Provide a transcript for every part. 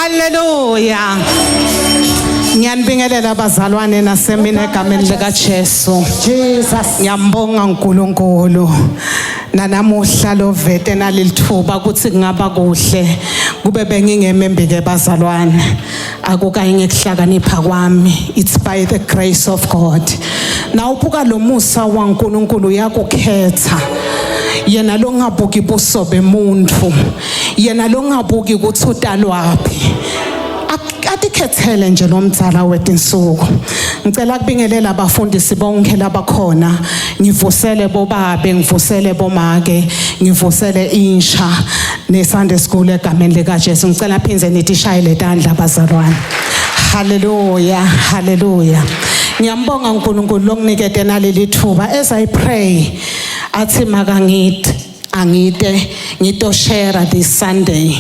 Haleluya. Ngiyanibingelela bazalwane nasemini egameni lika Jesu. Jesus. Ngiyambonga uNkulunkulu. Nanamuhla lovete nalelithuba ukuthi kungaba kuhle kube bengingemembike bazalwane. Akukayi ngekuhlakanipha kwami. It's by the grace of God. Nawubuka lo musa waNkulunkulu uyakukhetha. Yena longabuki buso bemuntu. Yena longabuki ukuthi utalwaphi. Atikhethele nje lo mdzala wetinsuku. Ngicela kubingelela abafundisi bonke labakhona. Ngivusele bobabe, ngivusele bomake, ngivusele insha ne Sunday school egameni lika Jesu. Ngicela phindze nitishayele tandla bazalwane. Hallelujah, hallelujah. Ngiyambonga uNkulunkulu longinikete naleli thuba as I pray athi makangithi angite ngitoshare this Sunday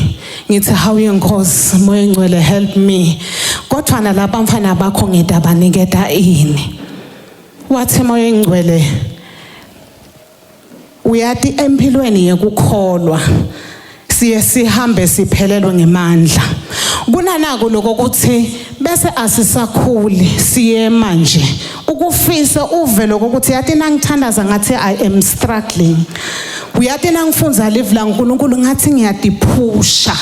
ngithi how yenkosi moya ngcwele help me kodwa nalaba mfana bakho ngitabaniketa ini wathi moya ngcwele uyati empilweni yekukholwa siye sihambe siphelelwe ngemandla kunanako lokho ukuthi bese asisakhuli siyema nje ukufisa uve lokho ukuthi yathi nangithandaza ngathi I am struggling uyathi nangifundza live la uNkulunkulu ngathi ngiyadiphusha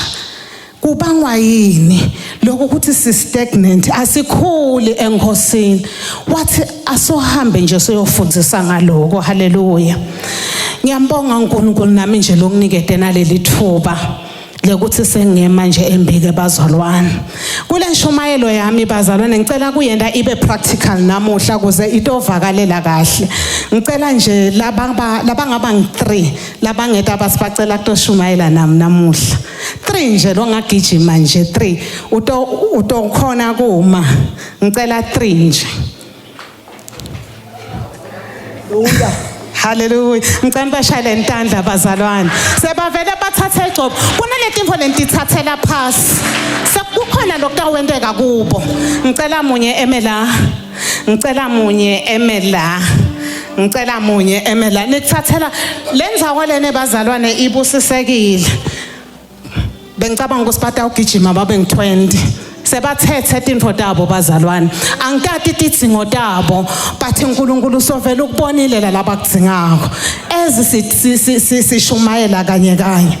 kubangwa yini lokho ukuthi si stagnant asikhuli enkosini wathi asohambe nje soyofundisa ngaloko haleluya ngiyambonga uNkulunkulu nami nje lokunikete naleli thuba lekuthi sengema nje embike bazalwane kule nshumayelo yami bazalwane ngicela kuyenta ibe practical namuhla kuze itovakalela kahle ngicela nje laba labangaba ngi3 labangeta basibacela kutoshumayela nami namuhla 3 nje longagijima nje 3 uto utokhona kuma ngicela 3 nje Hallelujah. Hallelujah. Ngicela bashayele intandla bazalwane. Sebavele bathathe igcobo. Kunaletimfo lentithathela phasi. Sekukhona lokutawenteka kubo. Ngicela munye eme la. Ngicela munye eme la. Ngicela munye eme la. Nikuthathela lendzawo lene bazalwane ibusisekile. Bengicabanga ukuthi batawugijima babe ngu-20. Sebathethe tintfo tabo bazalwane. Angikati tidzingo tabo but uNkulunkulu usovela ukubonile la labakudzingako. Ezi sishumayela kanye kanye.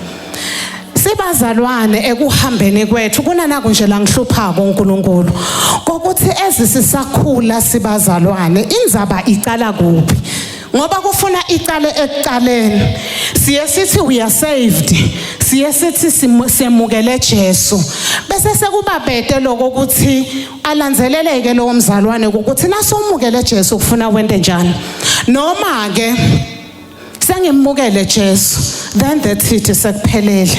Sibazalwane ekuhambeni kwethu kunanaku nje la ngihluphako uNkulunkulu. Kokuthi ezi sisakhula sibazalwane indzaba icala kuphi? Ngoba kufuna icale ekuqaleni. Siye sithi we are saved. Siye sithi semukele Jesu. Bese sekuba bete lokho ukuthi alandzeleleke lowo mzalwane ukuthi nasomukele Jesu kufuna wente njani. Noma ke sengimukele Jesu then that's it sekuphelele.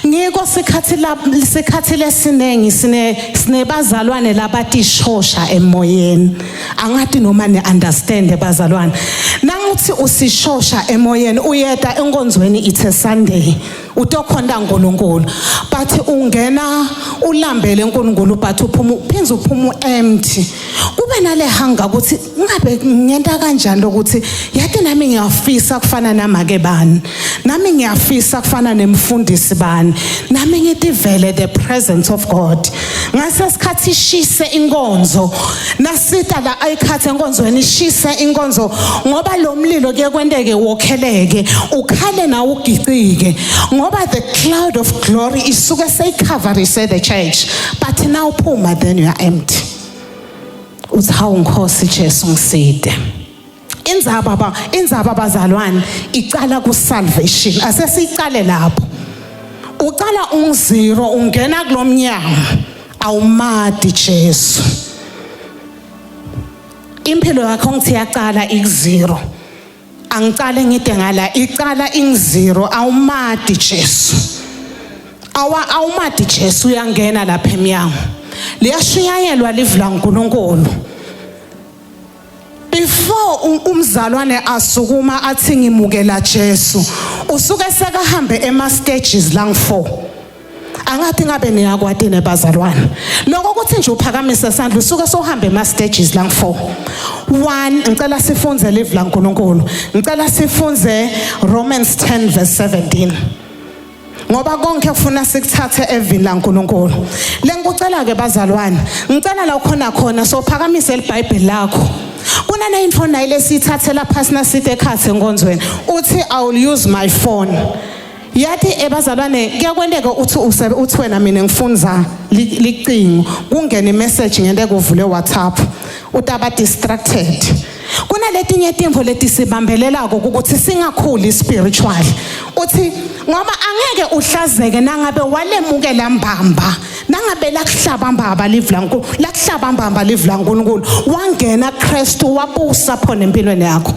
Ngiko sikhathi la sikhathi lesinengi sine sinebazalwane labatishosha emoyeni. Angati noma ne understand bazalwane. Nanguthi usishosha emoyeni uyeta enkonzweni it's a Sunday. Utokhonta uNkulunkulu but ungena ulambele uNkulunkulu but uphuma uphinze uphuma empty. Kube nale hunger ukuthi ngabe ngenta kanjani lokuthi yathi nami ngiyafisa kufana namake bani nami ngiyafisa kufana nemfundisi bani nami ngithi vele the presence of God ngase sikhathi ishise inkonzo nasita la ayikhathe enkonzweni ishise inkonzo ngoba lo mlilo kuye kwenteke wokheleke ukhale nawe ugicike ngoba the cloud of glory isuke seyicoverise the church but now phuma then you are empty uthi hawu Nkosi Jesu ngiside indzaba ba indzaba bazalwane icala ku salvation asesicale lapho ucala ungzero ungena kulomnyango awumadi Jesu impilo yakho ngithi yaqala ikuzero angicale ngide ngala icala ingzero awumadi Jesu awa awumadi Jesu uyangena lapha emnyango liyashunyayelwa live laNkuluNkulu before umzalwane asukuma athi ngimukela Jesu usuke sekahambe ema stages lang 4 angathi ngabe niyakwati nebazalwane lokho ukuthi nje uphakamise isandla usuke sohambe ema stages lang 4 one ngicela sifunze live laNkuluNkulu ngicela sifunze Romans 10 verse 17. Ngoba konke kufuna sikuthathe evini laNkulunkulu. Lengikucela ke bazalwane, ngicela la ukhona khona sophakamise iBhayibheli lakho. Kunana info nayi lesiyithathela phasi nasite ekhathe enkonzweni. Uthi I will use my phone. Yathi ebazalwane kuyakwenteka uthi usebe uthi wena mina ngifunza licingo kungene imessage ngente kuvule WhatsApp utaba distracted. Kunaletinye tintfo letisibambelelako ukuthi singakhuli spiritual. Uthi ngoba angeke uhlazeke nangabe walemukela mbamba nangabe lakuhlaba mbamba live laNkulunkulu lakuhlaba mbamba live laNkulunkulu wangena Kristu wabusa phona empilweni yakho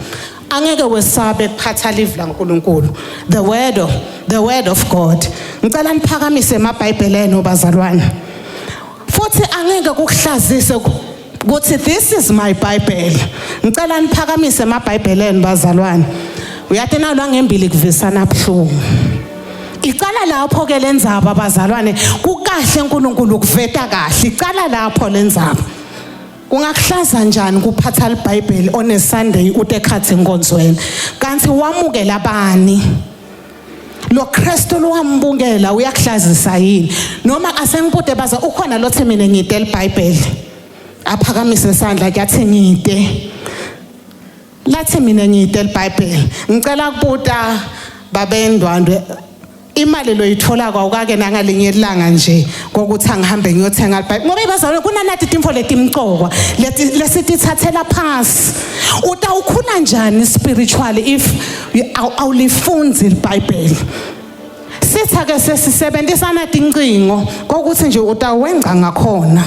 angeke wesabe kuphatha live laNkulunkulu the word of, the word of God ngicela niphakamise emabhayibheli enu bazalwane futhi angeke kukuhlazise kuthi this is my bible ngicela niphakamise emabhayibheli enu bazalwane uyathi nalwa ngembili kuvisana buhlungu icala lapho ke lenzaba bazalwane kukahle uNkulunkulu kuveta kahle icala lapho lenzaba Kungakuhlaza njani kuphatha liBhayibheli on a Sunday ute ekhathi enkonzweni kanti wamukela bani? Lo Kristu lowambukela uyakuhlazisa yini? Noma asengibude baza ukhona lothi mina ngide liBhayibheli. Aphakamise isandla kuyathi ngide. Lathi mina ngide liBhayibheli. Ngicela kubuta babendwandwe imali loyithola kwawukake nangalinye ilanga nje kokuthi angihambe ngiyothenga libhayibheli ngoba ibazalwane kunanathi timfo letimcokwa leti lesitithathela phasi utawukhula njani spiritually if awulifunzi libhayibheli sitha ke sesisebenzisana tincingo kokuthi nje utawengca ngakhona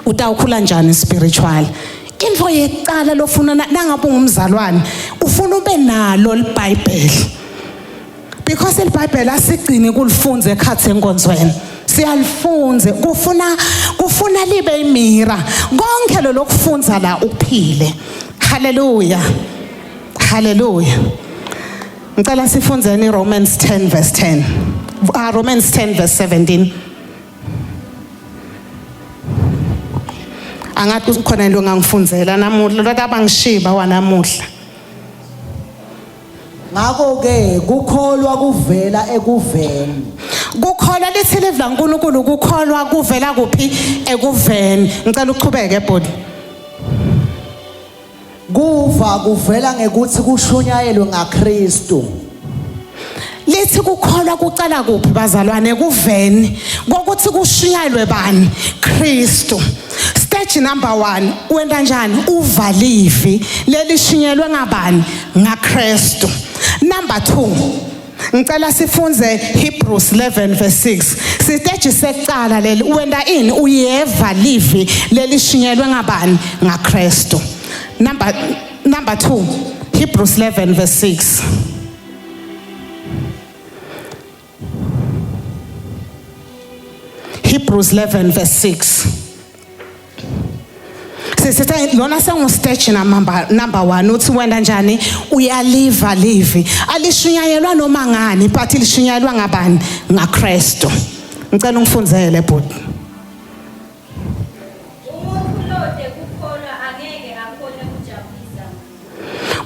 utawukhula njani spiritually into yekuqala lofuna nangabe ungumzalwane ufuna ube nalo libhayibheli because iBhayibheli asigcini kulifunza ekhathi enkonzweni siyalifunze kufuna kufuna libe imira konke lo lokufunza la uphile haleluya haleluya ngicela sifunzeni Romans 10 verse 10 uh, Romans 10 verse 17 angathi kukhona into ongangifunzela namuhla lota abangishiba wanamuhla Ngakho ke kukholwa kuvela ekuveni. Kukholwa lithi live laNkulunkulu kukholwa kuvela kuphi ekuveni. Ngicela uqhubeke bhuti. Kuva kuvela ngekuthi kushunyayelwe ngaKristu. Lithi kukholwa kucala kuphi bazalwane kuveni kokuthi kushunyayelwe bani Kristu. Stage number 1 wenta njani uvalivi lelishunyelwe ngabani ngaKristu. Number 2 Ngicela sifunze Hebrews 11 verse 6. Siteji sekucala leli wenda ini uyeva livi lelishunyelwe ngabani ngaKristu. Number number 2 Hebrews 11 verse 6. Hebrews 11 verse 6. Sisithe lona sengu stage number number 1 uthi wena njani uyaliva livi alishunyayelwa noma ngani but lishunyayelwa ngabani ngaKristu. Ngicela ungifunzele bhuti. Umuntu lode kukholwa angeke akhone kujabulisa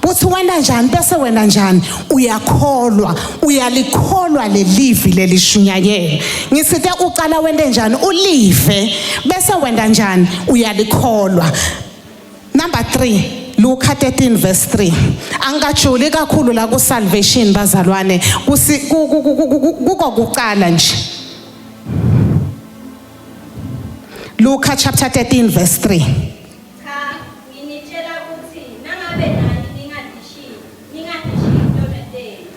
Uthi wena njani bese wena njani uyakholwa uyalikholwa lelivi lelishunyayela ngisithe uqala wente njani ulive bese wenda njani uyalikholwa number 3 Luka 13 verse 3 angikajuli kakhulu la ku salvation bazalwane kuko kuqala nje Luka chapter 13 verse 3 Cha, nginitshela ukuthi nangabe nani ningadishiyi, ningadishiyi tono tenu,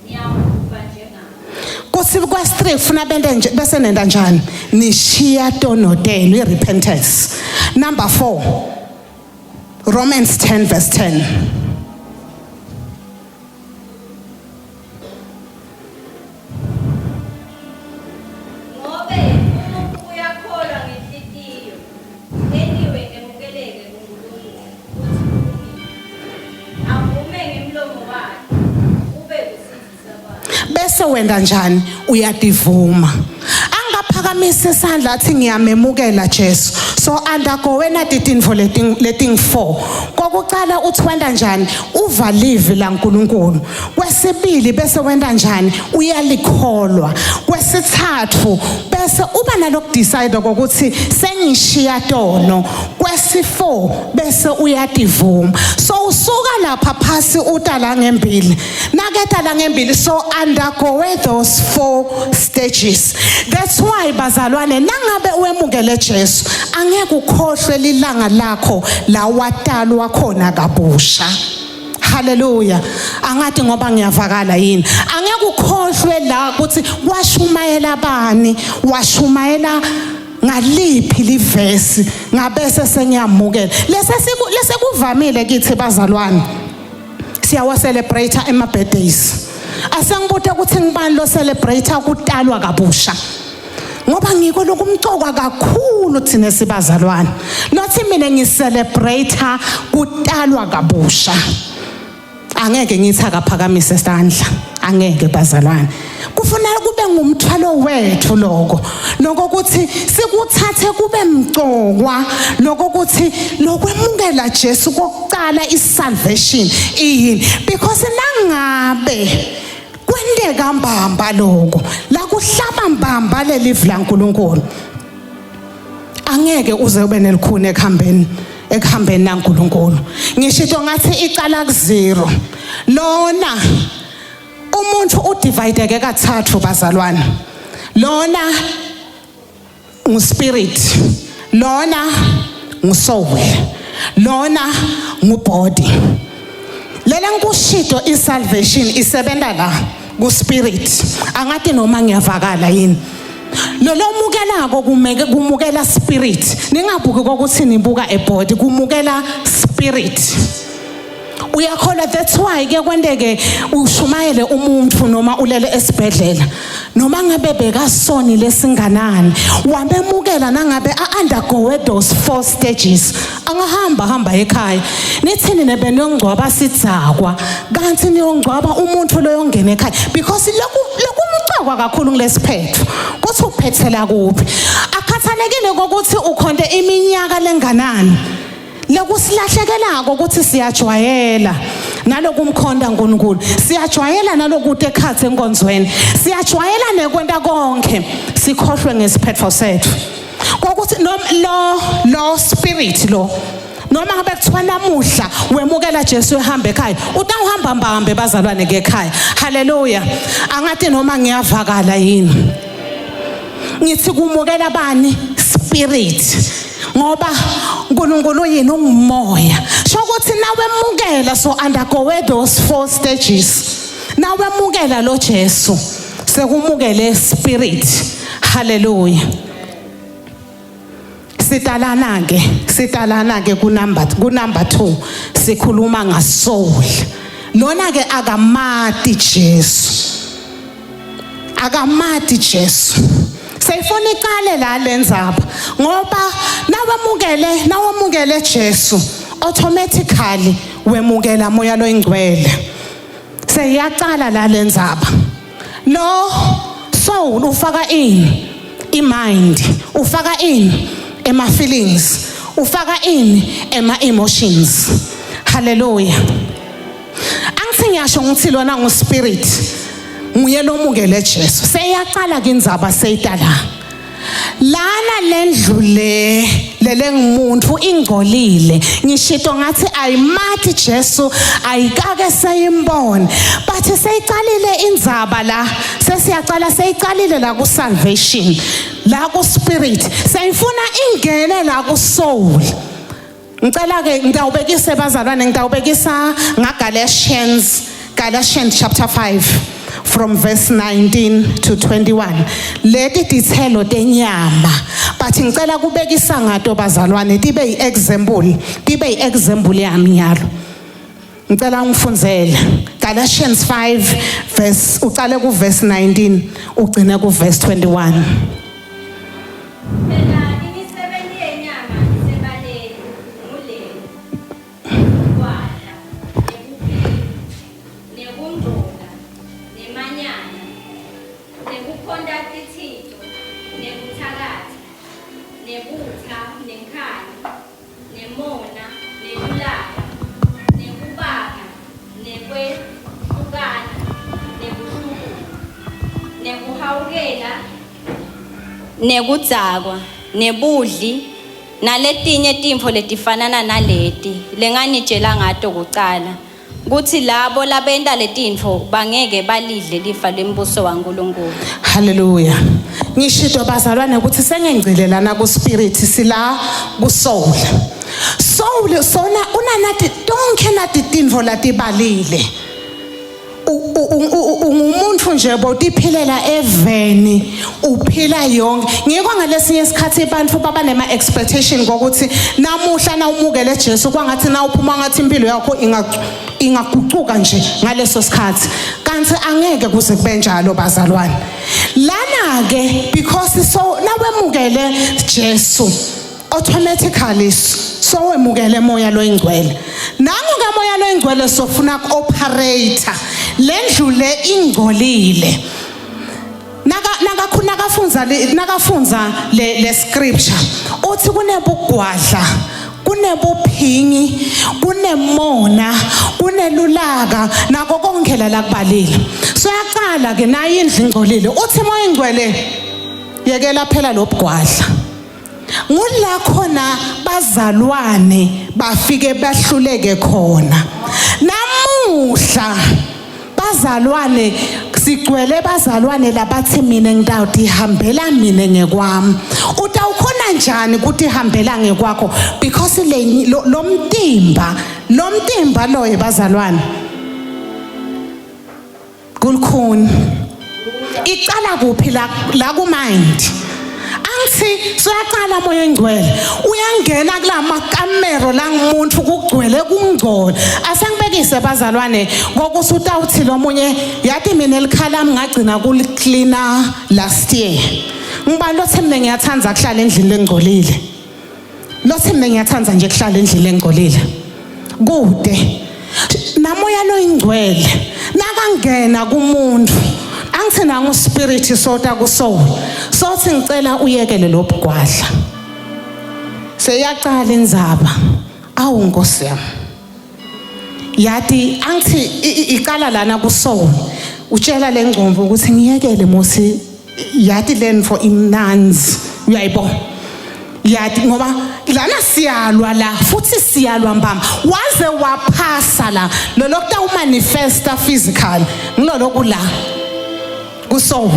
niyawukufa njengabo. Kuthi kwesi 3 kufuna bente nje bese nenda njani? Nishiya tono tenu i-repentance. Number 4. Romans 10 verse 10. Ngobe umuntu uyakholwa ngenhlitiyo, entiwe emukeleke kuNkulunkulu kutsi ulungile. Avume ngemlomo wakhe, kube kusindzisa kwakhe. Bese wenda njani? Uyativuma. Aphakamisa isandla athi ngiyamemukela Jesu. So undergo wena tintfo leting 4. Kokucala uthi wenta njani? Uva livi laNkuluNkulu. Kwesibili bese wenta njani? Uyalikholwa. Kwesithathu bese uba nalokudecide kokuthi sengishiya tono. Kwesi-4 bese uyativuma. So usuka lapha phasi uta la ngembili. Naketa la ngembili, so undergo those four stages. That's why bazalwane, nangabe wemukele Jesu, angeke ukhohlwe lilanga lakho la watalwa khona kabusha. Haleluya. Angathi ngoba ngiyavakala yini. Angeke ukhohlwe la ukuthi washumayela bani, washumayela ngaliphi livesi, ngabese sengiyamukela. Lese kuvamile kithi bazalwane. Siyawa celebrate ema birthdays. Asengibute ukuthi ngibani lo celebrate kutalwa kabusha. Ngoba ngiko lokumcoka kakhulu thina sibazalwane. Nothi mina ngicelebrate kutalwa kabusha. Angeke ngithi akaphakamise isandla. Angeke bazalwane. Kufuna kube ngumthwalo wethu lokho. Lokho ukuthi sikuthathe kube mcokwa, lokho ukuthi lokwemukela Jesu kokuqala isalvation iyini? Because nangabe kwenteka mbamba lokho, la kuhlaba mbamba lelivi laNkuluNkulu, angeke uze ube nelikhuni ekuhambeni naNkuluNkulu. Ngisho ngathi icala ku zero. Lona umuntu udivideke kathathu bazalwane. Lona nguspirit, lona ngusoul, lona ngubody. Lela ngikushito isalvation isebenta la ku spirit. Angathi noma ngiyavakala yini. Lo lomukelako kumeke kumukela spirit. Ningabuki kokuthi nibuka ebody, kumukela spirit. Uyakholwa? That's why ke kwenteke ushumayele umuntu noma ulele esibhedlela, noma ngabe bekasoni lesinganani, wamemukela, nangabe a-undergo those four stages, angahamba hamba ekhaya. Nithini nebeniyongcwaba sidzakwa, kanti niyongcwaba umuntu loyongena ekhaya, because lokhu lokumcokwa kakhulu kulesiphetho kuthi uphethela kuphi, akhathalekile kokuthi ukhonte iminyaka lenganani. Lokusilahlekelako ukuthi siyajwayela nalokumkhonda uNkulunkulu, siyajwayela nalokude ekhathe enkonzweni, siyajwayela nekwenta konke, sikhohlwe ngesiphetho sethu kokuthi lo lo spirit lo. Noma ngabe kuthiwa namuhla wemukela Jesu ehamba ekhaya, utawuhamba mbambe bazalwane ke ekhaya. Haleluya. Angathi noma ngiyavakala yini. Ngithi kumukela bani? Spirit. Ngoba uNkulunkulu yini? Ungumoya. Sho ukuthi nawemukela, so undergo those four stages. Nawemukela lo Jesu, sekumukele spirit. Hallelujah. Sitalana ke, sitalana ke ku number 2, sikhuluma ngasoul. Lona ke akamati Jesu. Akamati Jesu. Seyifuna iqale la lenzaba, ngoba nawamukele Jesu, automatically wemukela moya loyingcwele. Seyiyaqala la lenzaba. Lo soul ufaka in i-mind, ufaka in ema feelings, ufaka in ema emotions. Hallelujah. Angithi ngiyasho ngithi lona ngu spirit, nguye lomukele Jesu. Seyaqala ke indzaba, seyitala lana lendlu le lele ngumuntu ingcolile. Ngishito ngathi ayimati Jesu, ayikake seyimbone, but seyicalile indzaba la. Sesiyacala, seyicalile la ku salvation, la ku spirit, seyifuna ingene la ku soul. Ngicela ke ngitawubekisa bazalwane, ngitawubekisa ngaGalatians, Galatians chapter 5 from verse 19 to 21. Leti tithelo tenyama, but ngicela kubekisa ngato bazalwane, tibe yi-example, tibe yi-example yami nyalo. Ngicela ungifundzele Galatians 5 verse, ucale ku verse 19 ugcine ku verse 21. Phela imisebenti yenyama isebaleni, ngule: kwadla, nekuphinga, nekungcola, nemanyala, nekukhonta tithico, nekuthakatsa. Nebutsa, nenkhani, nemona, nelulaka, nekubanga, nekwehlukana, nekuhlubuka, nekuhawukela, nekudzakwa, nebudli, naletinye tintfo letifanana naleti lenganitjela ngato kucala, kutsi labo labenta letintfo bangeke balidle lifa lembuso waNkulunkulu. Hallelujah. Ngishito bazalwane ukuthi sengengcile lana ku spirit sila ku soul. Soul sona unanati tonke nati tintfo latibalile. Ungumuntu nje botiphilela eveni uphila yonke. Ngiko ngalesinye isikhathi abantu baba nema expectation kokuthi namuhla nawumukele Jesu kwangathi nawuphuma ngathi impilo yakho inga ingagucuka nje ngaleso sikhathi kanti angeke kuze kube njalo bazalwane lana ke because so nawemukele Jesu automatically sowemukele moya loyingcwele nangu ke moya loyingcwele sofuna ku-operator lendlu le ingcolile naka naka nakafunza nakafunza le le scripture uthi kunebugwadla kunebuphingi kunemona kunelulaka nako konke la lakubalile so yaqala ke nayi indlu ingcolile uthi moya ingcwele yekela phela lobugwadla ngula khona bazalwane bafike bahluleke khona namuhla bazalwane sigcwele bazalwane labathi mina ngitawutihambela mina ngekwami utawukhona njani kutihambela ngekwakho because le lo mtimba lo mtimba loyo bazalwane Kulukhuni. Icala kuphi la la ku mind? Angithi soyaqala moya engcwele. Uyangena kulama kamero la ngumuntu kugcwele kungcola. Asengibekise bazalwane ngokuthi utawuthi lomunye yathi mina elikhala ngagcina kulicleaner last year. Ngibani lothi mina ngiyathanda kuhlala endlini lengcolile. Lothi mina ngiyathanda nje kuhlala endlini engcolile. Kude. Namoya loyingcwele nakangena kumuntu angithi nangu spirit sota ku soul. Sothi ngicela uyekele lobugwadla. Seyaqala indzaba. Awu Nkosi yami. Yati angithi iqala lana ku soul. Utshela lengcombo ukuthi ngiyekele mosi yati lentfo imnanzi uyayibona yati ngoba lana siyalwa la futhi siyalwa mbamba waze waphasa la lolo kutawumanifesta physical ngilolo kula kusoul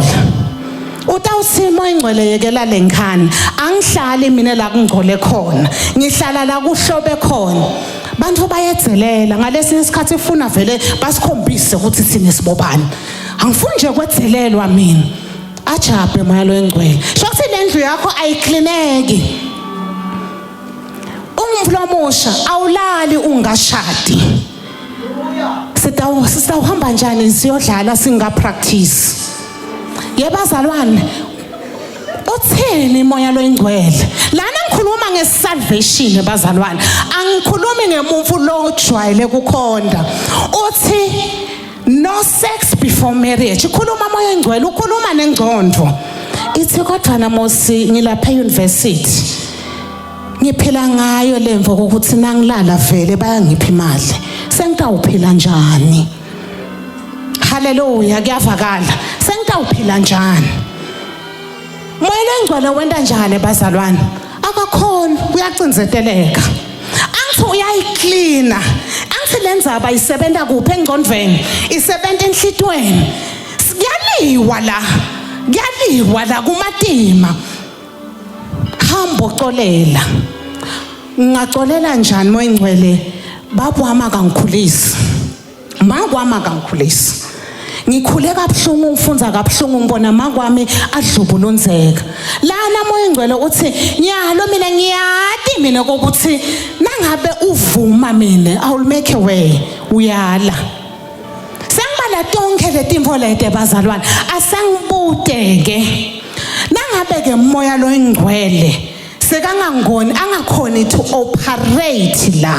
utawuthi moya ingcwele yekela lenkhani angihlali mina la kungcole khona ngihlala la kuhlobe khona bantu bayedzelela ngalesinye isikhathi ifuna vele basikhombise ukuthi thina sibobani angifuni nje kwedzelelwa mina ajabhe moya loyingcwele shokuthi le ndlu yakho ayiklineki ungumfula omusha awulali ungashadi sitawuhamba njani siyodlala singapractice yebazalwane uthini moya loyingcwele lana ngikhuluma ngesalvation bazalwane angikhulumi ngemuntu lo ojwayele kukhonda uthi no sex before marriage ukhuluma moya engcwele ukhuluma nengcondo ithi kodwa namosi ngilapha e-university ngiphila ngayo lemvo kokuthi nangilala vele bayangipha imali sengitawuphila njani haleluya kuyavakala sengitawuphila njani moya lengcwele wenta njani bazalwane akakhona uyacinzeteleka angithi uyayiklina angithi le ndzaba isebenta kuphi engcondvweni isebenta enhlitweni kuyaliwa la kuyaliwa la kumatima hamba ucolela ngingacolela njani moya ingcwele baba wami akangikhulisi makwami akangikhulisi ngikhule kabuhlungu ngifunza kabuhlungu ngibona makwami adlubulunzeka lana moya ingcwele uthi nyalo mina ngiyati mina kokuthi nangabe uvuma mina i will make a way uyala sengibala tonke letimfo lete bazalwane asengibute ke nangabe ke moya loyingcwele sekangangoni angakhoni to operate la.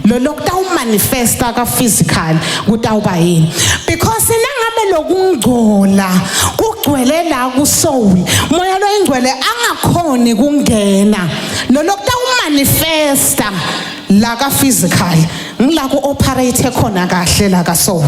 Lo lokutawumanifesta ka physical kutawuba yini? Because nangabe lokungcola kugcwele la ku soul, moya loyingcwele angakhoni kungena. Lo lokutawumanifesta la ka physical ngila ku operate khona kahle la ka soul.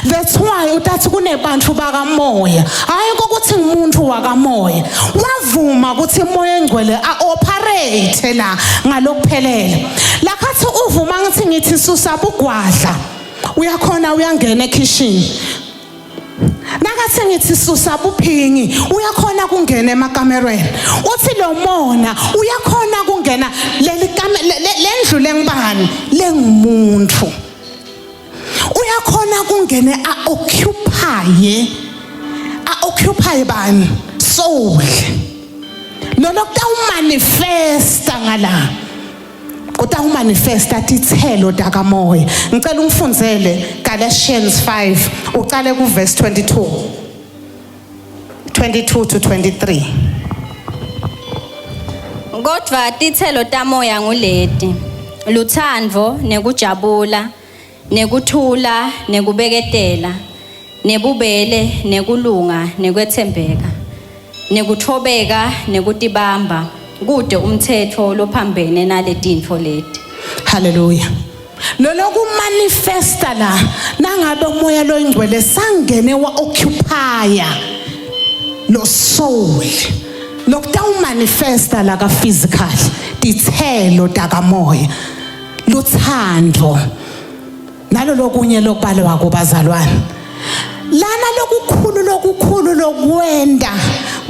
That's why utathi kunebantu bakamoya, hayi kokuthi ngumuntu wakamoya wavuma ukuthi umoya engcwele a-operate la ngalokuphelele. Lakhathi uvuma ngithi ngithi susa bugwadla, uyakhona uyangena ekhishini. Nakathi ngithi susa buphingi, uyakhona kungena emakamerweni. Uthi lo mona uyakhona kungena leli lendlu lengibani lengumuntu. Uyakhona kungene a-occupy a-occupy bani soul. Lolo kutawumanifesta ngala kutawumanifesta tithelo takamoya. Ngicela ungifundzele Galatians 5 ucale ku verse 22 22 to 23. Kodwa tithelo tamoya nguleti: luthando, nekujabula, nekuthula, nekubeketela, nebubele, nekulunga, nekwethembeka, nekuthobeka, nekutibamba. Kude umthetho lophambene naletintfo leti. Hallelujah. Lolo kumanifesta la nangabe umoya loyingcwele sangene wa occupy lo soul, lokutawumanifesta la ka physical tithelo takamoya, luthando nalo lokunye lokubalwa kubazalwane lana lokukhulu lokukhulu lokwenda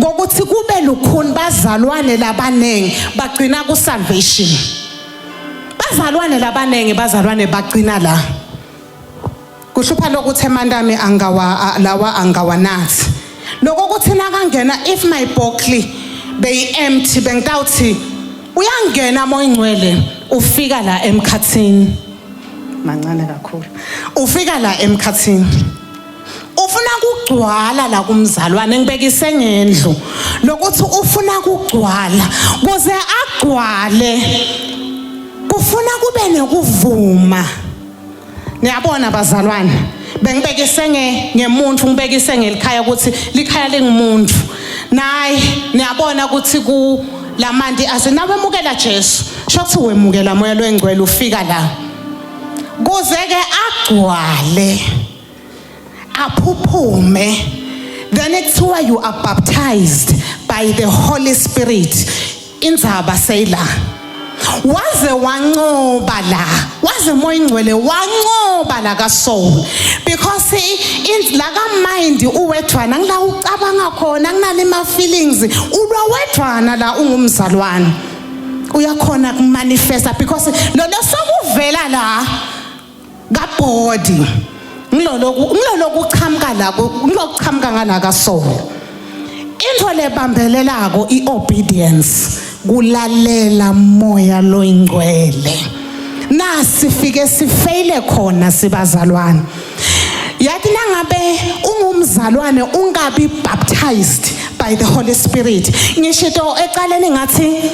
kokuthi kube lukhuni bazalwane labaningi bagcina ku salvation. Bazalwane labaningi bazalwane bagcina la kuhlupha lokuthi emantami angawa lawa angawanathi lokho kuthi nakangena, if my bottle beyi empty, bengitawuthi uyangena moya ingcwele ufika la emkhathini mancane kakhulu, ufika la emkhathini ufuna kugcwala la kumzalwane. Ngibekise ngendlu lokuthi ufuna kugcwala, kuze agcwale kufuna kube nekuvuma. Niyabona bazalwane, bengibekise ngemuntu, ngibekise ngelikhaya ukuthi likhaya lingumuntu. Nayi niyabona ukuthi ku lamanti asinawemukela Jesu, shokuthi wemukela moya loyingcwele ufika la kuze ke agcwale aphuphume. Then kuthiwa you are baptized by the Holy Spirit. Indzaba seyila waze wancoba la, waze moya ingcwele wancoba la ka soul, because in la ka mind uwedwana ngila ucabanga khona kunale ma feelings ulwa wedwana la ungumzalwane uyakhona kumanifesta, because lo sokuvela la ka body ngilolo ngilolo kuchamuka la ngilokuchamuka ngala ka soul. Into lebambelelako iobedience, kulalela moya loyingcwele. Nasifike sifeyile khona sibazalwane. Yathi nangabe ungumzalwane ungabi baptized by the Holy Spirit, ngishito ecaleni ngathi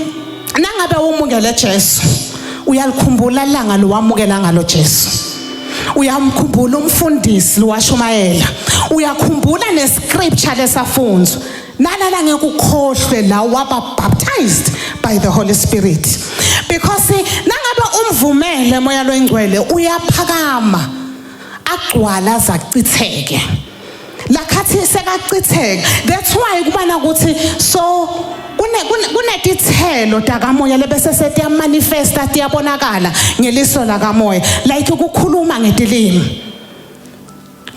nangabe umukele Jesu, uyalikhumbula ilanga lowamukela ngalo Jesu, uyamkhumbula umfundisi lowashumayela, uyakhumbula nescripture lesafunzwa nalala, ngeke ukhohlwe la waba baptized by the Holy Spirit, because nangabe umvumele moya loyingcwele uyaphakama agcwala zacitheke lakhathi sekacitheka. That's why kubana ukuthi so kunetithelo takamoya lebese setiyamanifesta, tiyabonakala ngeliso lakamoya, like ukukhuluma ngetilimi,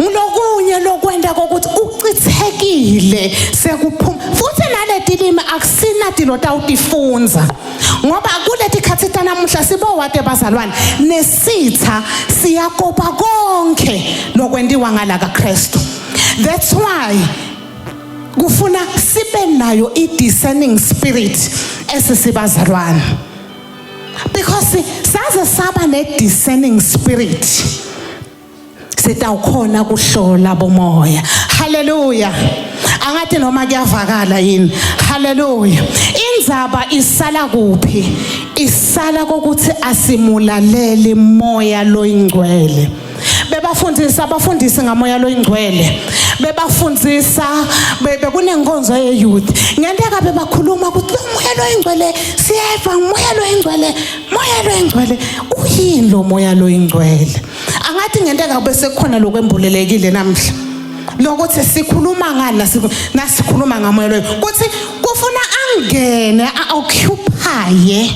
ngilokunye lokwenta kokuthi ucithekile sekuphuma. Futhi naletilimi akusinati lotawutifunza, ngoba kuleti khathi tanamuhla sibowate bazalwane nesitha siyakopa konke lokwentiwa ngala kaKristu. That's why kufuna sibe nayo i-discerning spirit esisibazalwane, because saze saba ne-discerning spirit sitawukhona kuhlola bomoya. Haleluya! Angathi noma kuyavakala yini. Haleluya! Indzaba isala kuphi? Isala kokuthi asimulaleli moya loyingcwele. Bebafundisa abafundisi ngamoya loyingcwele, bebafundisa bekunenkonzo ye-youth, ngenteka bebakhuluma ukuthi lo moya loyingcwele siyeva, moya loyingcwele, moya loyingcwele. Uyini lo moya loyingcwele? Angathi ngenteka bese kukhona lokwembulelekile namhla lokuthi sikhuluma ngani nasikhuluma ngamoya loyo, kuthi kufuna angene a-occupye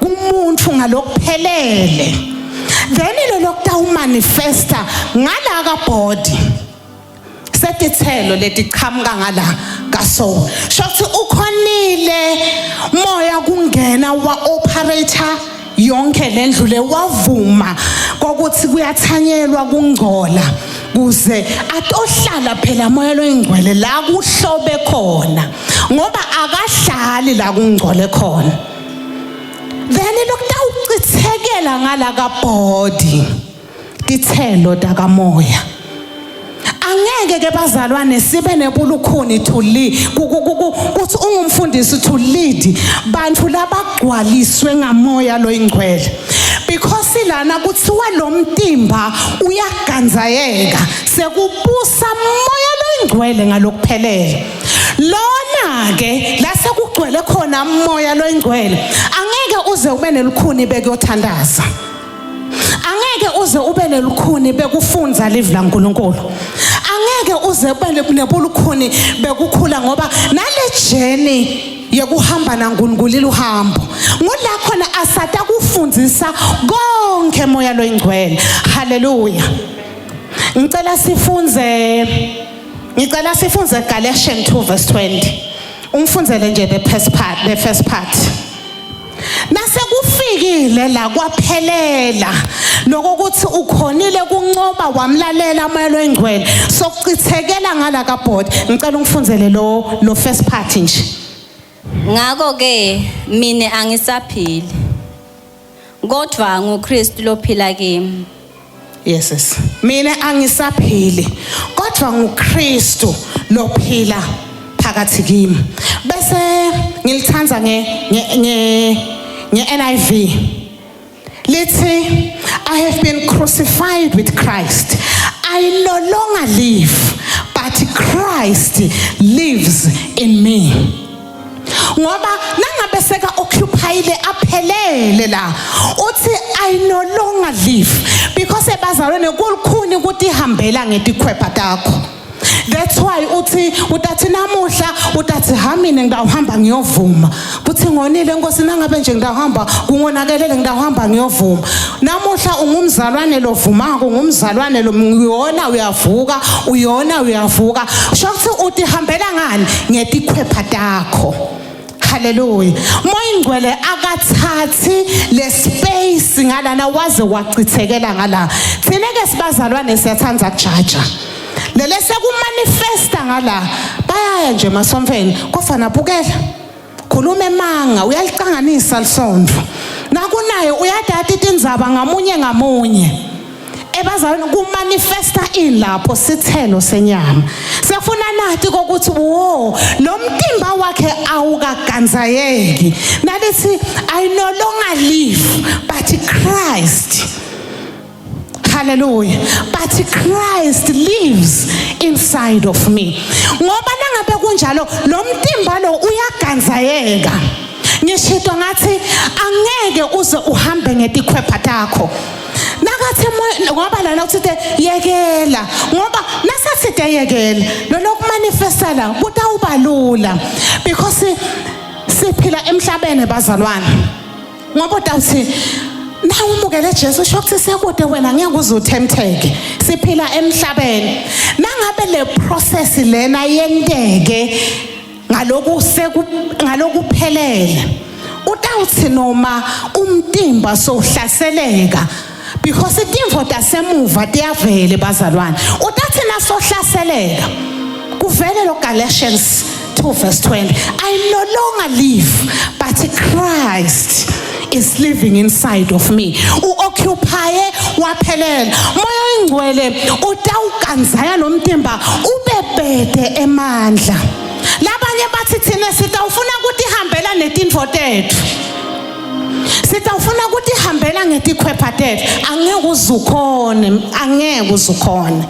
kumuntu ngalokuphelele, then lo lokutawumanifesta ngala kabody setithelo letiqhamuka ngala kasoul. Shothi ukhonile moya kungena wa operator yonke lendlu le, wavuma kokuthi kuyathanyelwa kungcola kuze atohlala phela moya loyingcwele la kuhlobe khona, ngoba akahlali la kungcole khona. Then lokutawucithekela ngala kabody tithelo takamoya. Angeke ke bazalwane sibe nebulukhuni to lead, kuthi ungumfundisi to lead bantu labagcwaliswe ngamoya loyingcwele, because lana kuthiwa lo mtimba uyaganzayeka, sekubusa moya loyingcwele ngalokuphelele. Lona ke la sekugcwele khona moya loyingcwele, angeke uze ube nelukhuni bekuyothandaza, angeke uze ube nelukhuni bekufunza livi laNkulunkulu, angeke uze ube nebulukhuni bekukhula, ngoba nale journey yekuhamba naNkulunkulu iluhambo ngula khona asata kufundzisa konke moya loyingcwele. Haleluya. Ngicela sifunze Galatians 2 verse 20. Ungifundzele nje the first part. Nasekufikile la kwaphelela lokho ukuthi ukhonile kuncoba, wamlalela moya loyingcwele, sokucithekela ngala kabhodi. Ngicela ungifundzele lo first part nje. Ngakho ke mine angisaphili, kodwa nguKristu lophila kimi. Yes, mina angisaphili, kodwa nguKristu lophila phakathi kimi. Bese ngilithanza nge NIV, lithi, "I have been crucified with Christ. I no longer live, but Christ lives in me." Ngoba nangabe seka occupyile aphelele la, uthi I no longer live, because ebazalwane kulukhuni ukuthi ihambela ngetikhwepha takho. That's why uthi utathi namuhla utathi ha, mina ngidawuhamba ngiyovuma kuthi ngonile Nkosi, nangabe nje ngidawuhamba kungonakelele, ngidawuhamba ngiyovuma namuhla. Ungumzalwane lovumako, ungumzalwane lo uyona uyavuka, uyona uyavuka. Sho ukuthi utihambela ngani? Ngetikhwepha takho. Haleluya. Moya ingcwele akathathi le space ngalana waze wachithekela ngala. Thina ke sibazalwane siyathanda kujaja. Lele sekumanifesta ngala, bayaya nje masomfeni kofana bukela. Khuluma emanga, uyalicanganisa lisondvo. Nakunaye uyadata itindzaba ngamunye ngamunye. Ebazalwane kumanifesta ini lapho? Sithelo senyama. Siyafuna nathi kokuthi wo lo mtimba wakhe awukaganzayeki. Nalithi I no longer live, but Christ. Hallelujah. But Christ lives inside of me. Ngoba nangabe kunjalo lo mtimba lo uyaganzayeka. Ngishito ngathi angeke uze uhambe ngetikhwepha takho. Nakathi ngoba lana uthite yekela, ngoba nasathite yekela lo lokumanifesta la kutawubalula, because siphila emhlabeni bazalwane. Ngoba utawuthi na umukele Jesu, usho ukuthi sekude wena ngeke uze uthemtheke. Siphila emhlabeni, nangabe le process lena yenteke ngaloku seku ngalokuphelele, utawuthi noma umtimba sowuhlaseleka, because itimvo tasemuva tiyavele bazalwane, utathi nasohlaseleka kuvele lo Galatians 2 verse 20, "I no longer live, but Christ is living inside of me." Uoccupy waphelela moya oyingcwele, utawuganzaya lo mtimba ubebhede emandla. Labanye bathi thina sitawufuna ukuthi netintfo tetfu. Sitawufuna kutihambela ngetikhwepha tetfu. Angeke uzukhone, angeke uzukhone.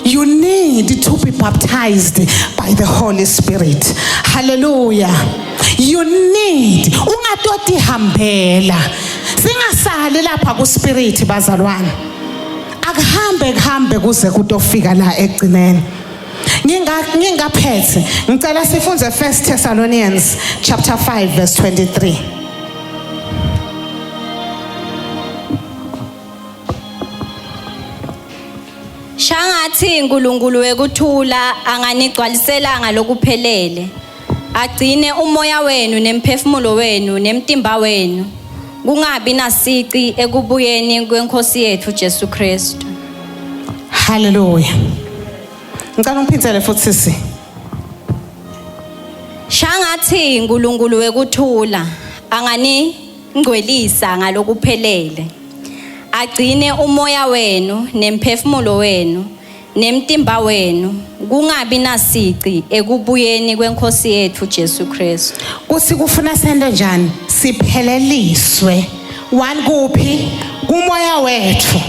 You need to be baptized by the Holy Spirit. Hallelujah. You need ungatotihambela. Singasali lapha ku spirit bazalwane. Akuhambe kuhambe kuze kutofika la ekugcineni. Nginga ngingaphethe ngicela sifunze 1 Thessalonians chapter 5 verse 23. Shangathi uNkulunkulu wekuthula anganigcwalisela ngalokuphelele. Agcine umoya wenu nemphefumulo wenu nemtimba wenu kungabi nasici ekubuyeni kwenkosi yethu Jesu Kristu. Hallelujah. Ngicela ungiphindzele futhi sisi. Shangathi uNkulunkulu wekuthula anganingcwelisa ngalokuphelele. Agcine umoya wenu nemphefumulo wenu nemtimba wenu kungabi nasici ekubuyeni kwenkosi yethu Jesu Kristu. Kuthi kufuna sente njani? Sipheleliswe. One kuphi? Kumoya wethu.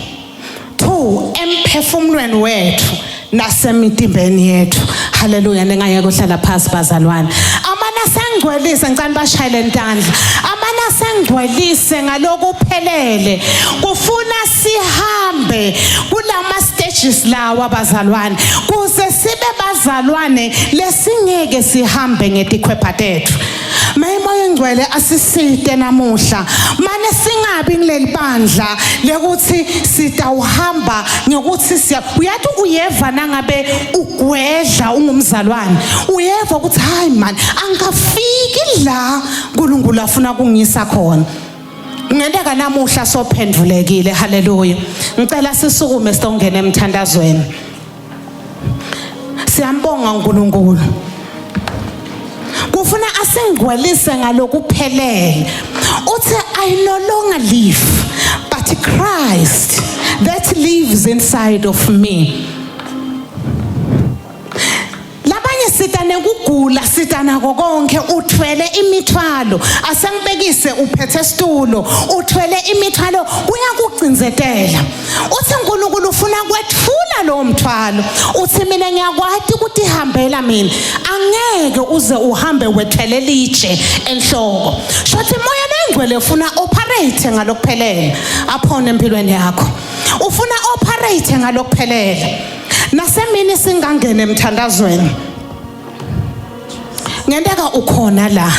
Two emphefumulweni wethu nasemitimbeni yethu. Hallelujah ningayeke uhlala phansi bazalwane. Amana sangcwelise ngicela bashayele intandla. Amana sangcwelise ngalokuphelele. Kufuna sihambe kulama stages lawa bazalwane kuze sibe bazalwane lesingeke sihambe ngetikhwepha tethu. Mayimoya engcwele asisite namuhla mane singabi kuleli bandla lekuthi sitawuhamba ngekuthi siya uyathi uyeva nangabe ugwedla ungumzalwane uyeva ukuthi hayi man angikafiki la uNkulunkulu afuna kungisa khona. Kungenteka namuhla sophendulekile. Haleluya. Ngicela sisukume sitongena emthandazweni. Siyambonga uNkulunkulu. Kufuna asingcwelise ngalokuphelele. Uthi I no longer live but Christ that lives inside of me. Labanye sita nekugula sita nako konke uthwele imithwalo asengibekise uphethe isitulo uthwele imithwalo kuyakucinzetela uthi uNkulunkulu ufuna kwethula lowo mthwalo uthi mina ngiyakwati ukuthi ihambela mina angeke uze uhambe wethwele litshe enhloko shothi moya lengcwele ufuna operate ngalokuphelele aphone empilweni yakho ufuna operate ngalokuphelele nasemini singangena emthandazweni ngenteka ukhona la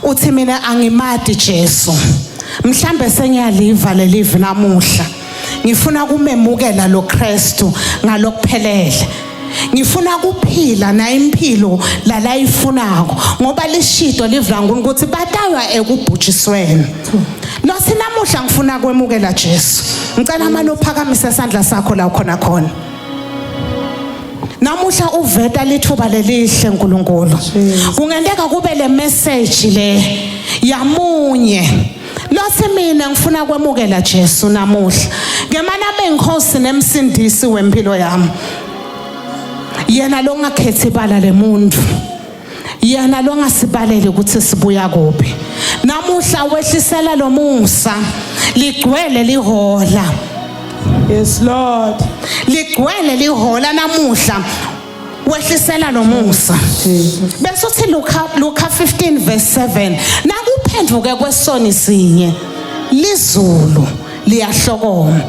uthi mina angimati Jesu mhlambe sengiyaliva lelivi namuhla ngifuna kumemukela lo Kristu ngalokuphelele ngifuna kuphila na impilo lalayifunako ngoba lishido livula ukuthi bataywa ekubhujisweni lothi namuhla ngifuna kwemukela Jesu ngicela manje uphakamise isandla sakho la ukhona khona namuhla uveta lithuba lelihle uNkulunkulu kungenteka kube le message le yamunye lothi mina ngifuna kwemukela Jesu namuhla ngemana benkosi nemsindisi wempilo yami yena longakhethi ibala lemuntu yena longasibaleli ukuthi sibuya kuphi namuhla wehlisela lomusa ligcwele lihola. Yes Lord. Ligcwele lihola namuhla wehlisela lomusa bese uthi Luka Luka 15 verse 7 nakuphenduke kwesoni sinye lizulu liyahlokoma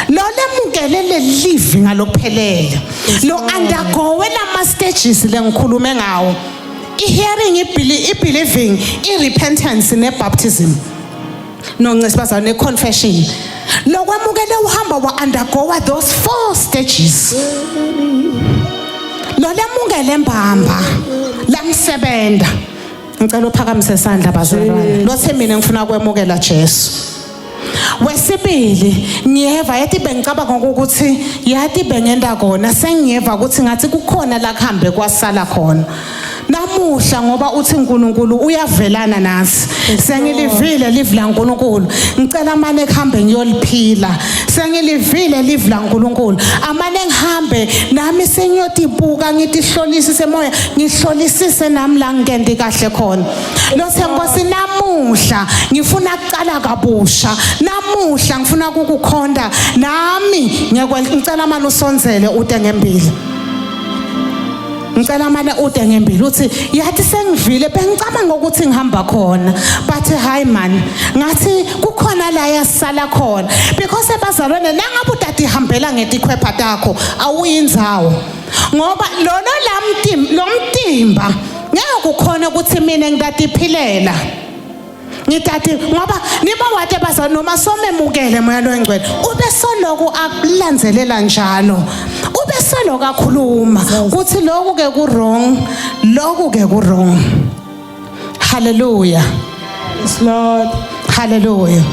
lo lemukele lelivi ngalokuphelele lo undergowe lama stages lengikhulume ngawo i-hearing i-believing i-repentance ne-baptism noncesi bazalwane ne-confession lokwamukele uhamba wa-undergoa those four stages lo lemukele mbamba lamsebenza ngicela uphakamise isandla bazalwane lothe mina ngifuna kwemukela Jesu wesibili ngiyeva yathi bengicabanga ukuthi yathi bengenda kona sengiyeva ukuthi ngathi kukhona la kuhambe kwasala khona namuhla ngoba uthi uNkulunkulu uyavelana nathi sengilivile live laNkulunkulu ngicela mane kuhambe ngiyoliphila. Sengilivile live laNkulunkulu. Amane ngihambe nami sengiyotibuka ngitihlolisise moya, ngihlolisise nami la ngikendi kahle khona. Lothe Nkosi namuhla ngifuna kuqala kabusha. Namuhla ngifuna ukukukhonda nami ngicela manje usondzele ute ngembili. Ngicela mane ude ngembili uthi yathi sengivile bengicabanga ukuthi ngihamba khona but hayi man ngathi kukhona la yasala khona because ebazalwane nangabe utatihambela ngetikhwepha takho awuyindzawo ngoba lona lamtimba lo mtimba ngeke kukhona ukuthi mina ngitatiphilela ngitati ngoba nibawate baza noma somemukele moya loyingcwele ube soloku akulandzelela njalo ube soloku akhuluma kuthi lokhu ke ku wrong lokhu ke ku wrong. Hallelujah. Yes, Lord. Hallelujah.